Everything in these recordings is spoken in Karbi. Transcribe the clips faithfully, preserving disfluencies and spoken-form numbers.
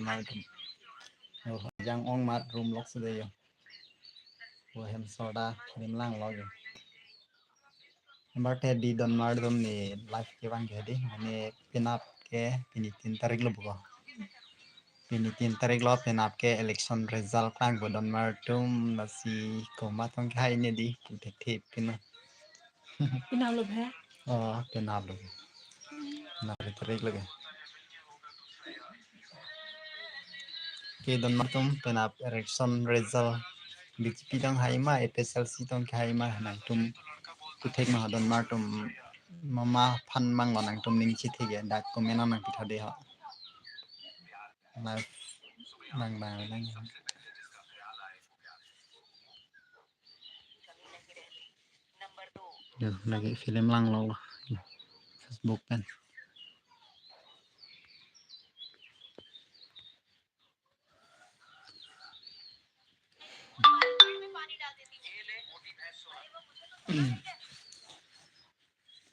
Donmar atum. Oh, jang ong mat room lok sude yo. Bo hem sorda lim lang lo yo. Anparte di Donmar atum ne live kevang ke di. Mane penap ke pini tin tarik lo bo ko. Pini tin tarik lo penap ke election result klang bo Donmar atum, lasi komat tong kehai ne di pu thekthe pin. Penap lo he? Oh, penap lo. Penap tarik lo ke. Ke Donmar atum penap election result B J P tong hai ma, A P H L C tong kehai ma, nangtum pu thek ma Donmar atum, mama aphan mang lo nangtum ning chethe ke, dak comment nang pitha de ho. Live nang bang nang. Yo, lagi film lang lo, lo. Facebook pen.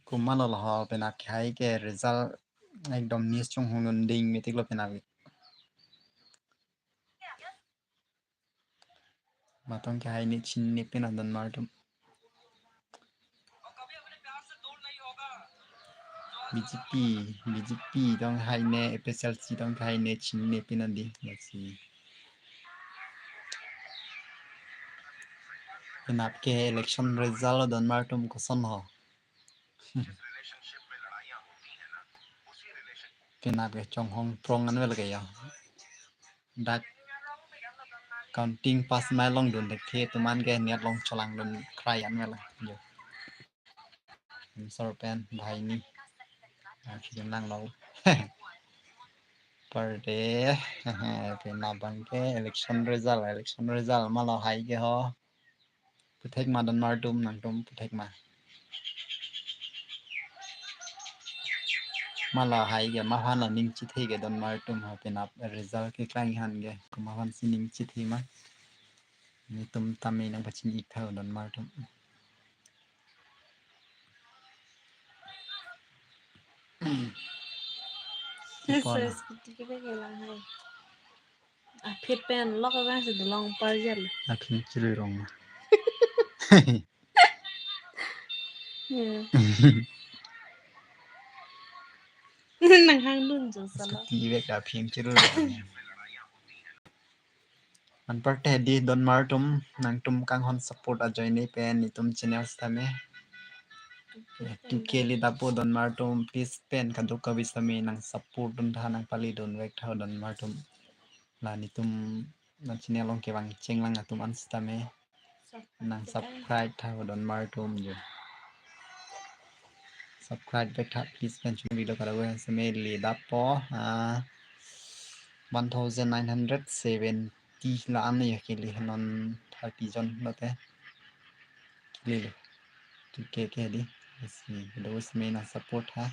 Komat lo ho penap kehai ke result ekdom news chonghong ding metik lo penap. Komat tong kehai ne chinine pin Donmar atum. B J P, B J P tong hai ne, A P H L C tong hai ne chinine pin di. Let's see. Penap ke election result Donmar atum koson ho. Penap ke chonghong prong anvel ke yo. Dak counting pass mai longdun thekthe atum an ke net along cholangdun krai anvel yo. Hem sor pen banghini. Ah, kirim lang lo. Anparte penap abang ke election result, election result ma lo hai ke ho. Pu thek ma Donmar atum, nangtum pu thek ma. Ma lo hai ke, ma aphan lo ning chethe ke Donmar atum ho penap result keklang han ke. Komat aphan si ning chethe ma. Netum tame nang pachini ik tha Donmar atum. Sipon. Scooty ke bang lang hai. Aphi pen lok abang si dolong parjal. Aphi chiri rong. Hmm. Nang hang dun jo salo. Scooty bek aphi chiri rong. Anparte di Donmar atum, nangtum kanghon support ajoine pen netum channel sitame. Two K le dapo Donmar atum, please pen kadokave sitame nang support dun tha, nang pale dun vek tha Donmar atum. La netum nang channel along kevang chenglang atum an sitame nang subscribe tha Donmar atum jo. Subscribe vek tha please pen, chun video kara go sitame le dapo, ah, one thousand nine hundred seventy la an yo kele non thirty jon lote. Kele lo. Two K ke di. Isi, those main support ha.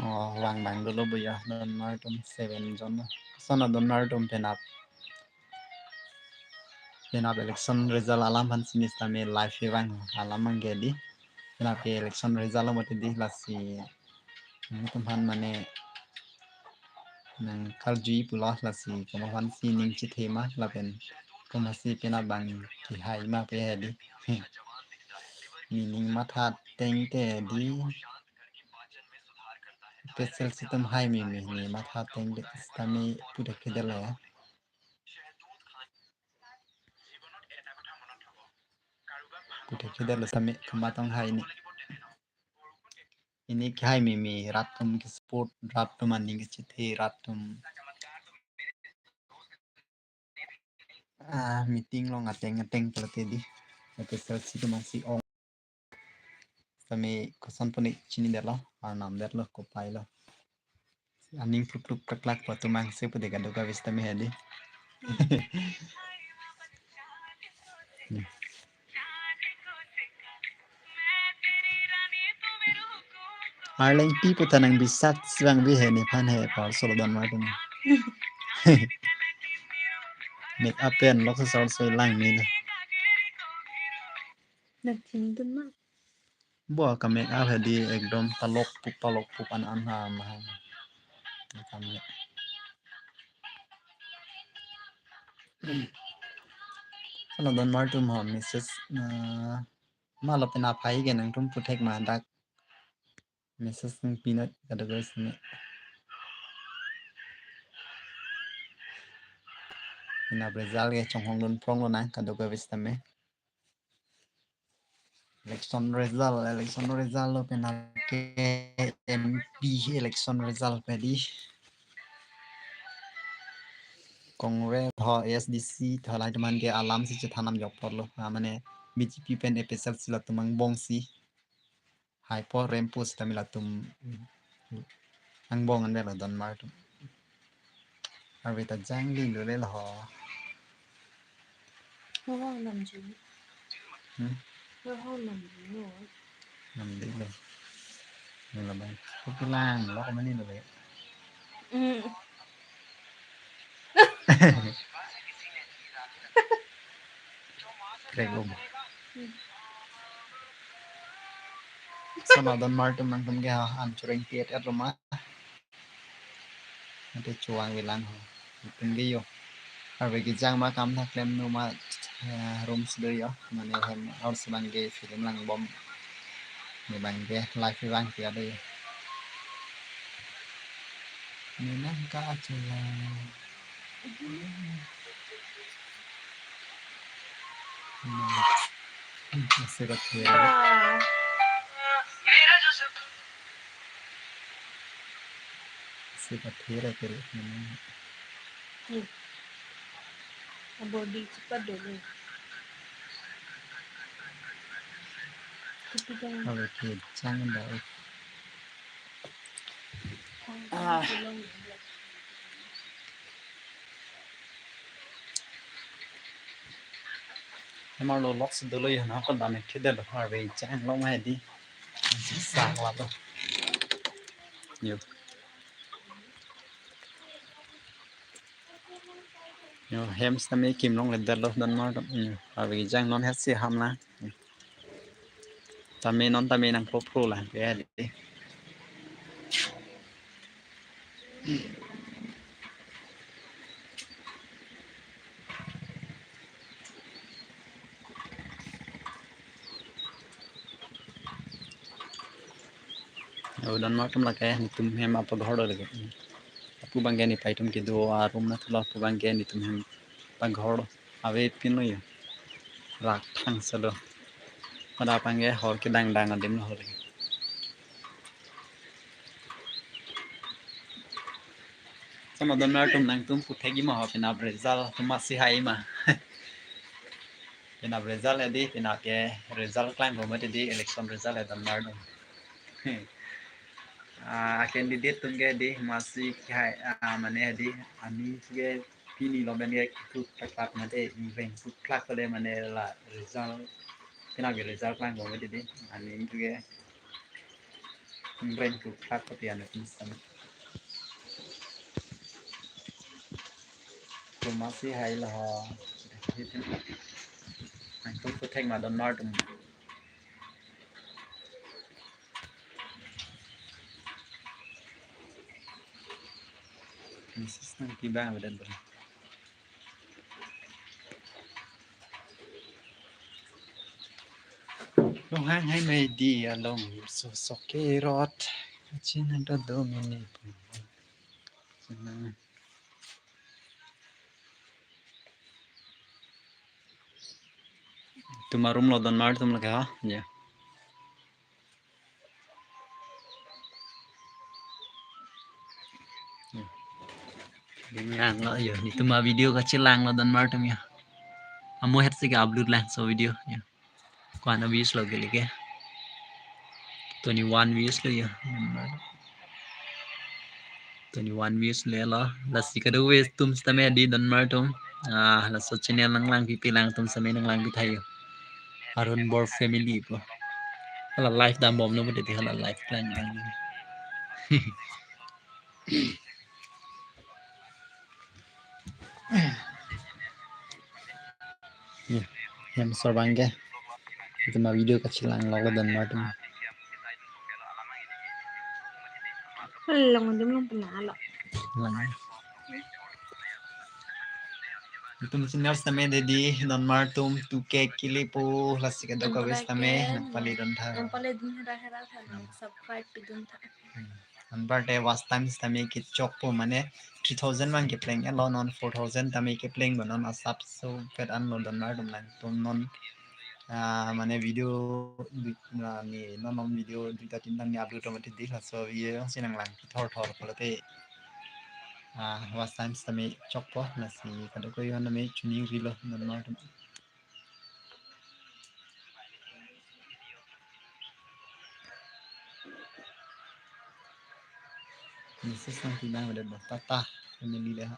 Oh, vang vang dolo bo ya, Donmar atum seven jon. Sana Donmar atum penap. Penap election result alam aphan si ne sitame live vang alam mang ke di. Penap ke election result lo mati di, lasi netum aphan mane nang karjui pulo, lasi komat aphan si ning chethe ma lapen komat si penap abang kehai ma pu he di. Ne ning matha ateng te di. A P H L C atum hai meme, ne matha ateng te sitame pu thekthedet lo ya. Pu thekthedet lo sitame komat tong hai ne. Pini kehai meme, rat atum ke support, rat atum aning kechethe, rat atum, ah, meeting along ateng ateng pulote di. A P H L C atum si ong. Sitame koson pu ne chinidetlo, arnamdetlo, kopai lo. Aning plup plup klak klak pu atum angse pu de kadokave sitame he di. Hmm. Arleng pi puta nang bisat si vangve he nephan he, pa solo don mar atum. Make up pen lok sa solo so lang ni le. Nang thim dun ma. Bo ka make up he di ekdom palok pup palok pup an an ha ma. Kam le. Solo don mar atum ho message na ma lo pen aphai ke nangtum puthek ma dak message nangpi nat kadokave sitame. Ina result ke chonghong dun prong lonang kadokave sitame. Election result, election result lo pen ke M P election result pe di. Congress ho A S D C thalai atum an ke alam si chethan nam jok apor lo. Ah, mane B J P pen A P H L C latum angbong si. Hai po rem po sitame latum angbong an velo don mar atum. Arve ta jangli lo le lo ho. Ho ho nam ju. Hmm? Ho ho nam ju lo. Nam di lo. Ni lo bang. Ko pulang lo ko mani lo le. Hmm. Krek um. Solo don mar atum nangtum ke ha an chureng tiet et roma. Ante chuang velang ho. Tum ke yo. Arve kejang ma kam tha klem nu ma, eh, room si do yo. Mane hem house abang ke film langbom. Ne abang ke live vang tia do yo. Ni nang ka chulang. Ase kathir. Ah. Ase kathir akhir ini. Hmm. Body cepat dulu. Tapi jangan. Kalau kejang dah. Ah. Hem arlo lok si dolo yo, na ko dam ek thedetlo, arve chang long hai di. Sa la to. Yo. Yo, hem sitame kim longledetlo don mar atum. Yo, arve chang non het si ham na. Yo. Tame non tame nang pro pro la ke di. Yo, don mar atum lake netum hem apaghor do lake. Lapu abang ke nepei atum kedo a room na thulo, lapu abang ke netum hem apaghor do. Avepin lo yo. Rak thang selo. Pada abang ke hor kedang dang adim lo hor. Solo don mar atum nangtum puthek-i ma ho penap result atum masi hai ma. Penap result edi, penap ke result klang ko mati di election result he don mar atum. Ah, candidate atum ke di masi hai, ah, mane di ani ke pini lo ben ke kuk klak klak mate, ingreng kuk klak ko de mane la result. Kena ke result klang ko mati di. Ani ke ingreng kuk klak ko ti anu tum sam. Ko masi hai lo ho. Nangtum puthek ma don mar atum. Message nangpi abang avedet bro. Longhang hai mai di along so sok ke rot. Chin anta do mini. Netum a room lo don mar atum lake ha. Ya. Ding lang lo yo. Netum a video kachelang lo don mar atum ya. Amo het si ke upload lang so video ya. Ko-an a views lo ke lake. Twenty-one views lo yo. Twenty-one views le lo. Lasi kadokave atum sitame di don mar atum. Ah, laso channel nanglang pipi lang atum sitame nanglang pitha yo. Arun Bor family po. Hala live dambom lo mati di hala live klang lang. Ya, hem sorbang ke. Itum avideo kachelang lo, lo donmar atum. Long dum long pena lo. Lang. Itum channel sitame dedi donmar atum two K kelepo, lasi kadokave sitame nangpale dun tha. Nangpale dun hera hera tha, nang subscribe pidun tha. Hmm. Anparte watch time sitame kechokpo, mane three thousand bang kepleng lo, non four thousand tame kepleng bo non asap so pet an lo donmar atum, nangtum non, ah, mane video dui-, ah, ne non non video duita tinta ne upload mati di, laso video jongsi nanglang thor thor pulote, ah, watch time sitame chokpo, lasi kadokave tame choningri lo donmar atum. Message nangpi nang udah tata family le ha.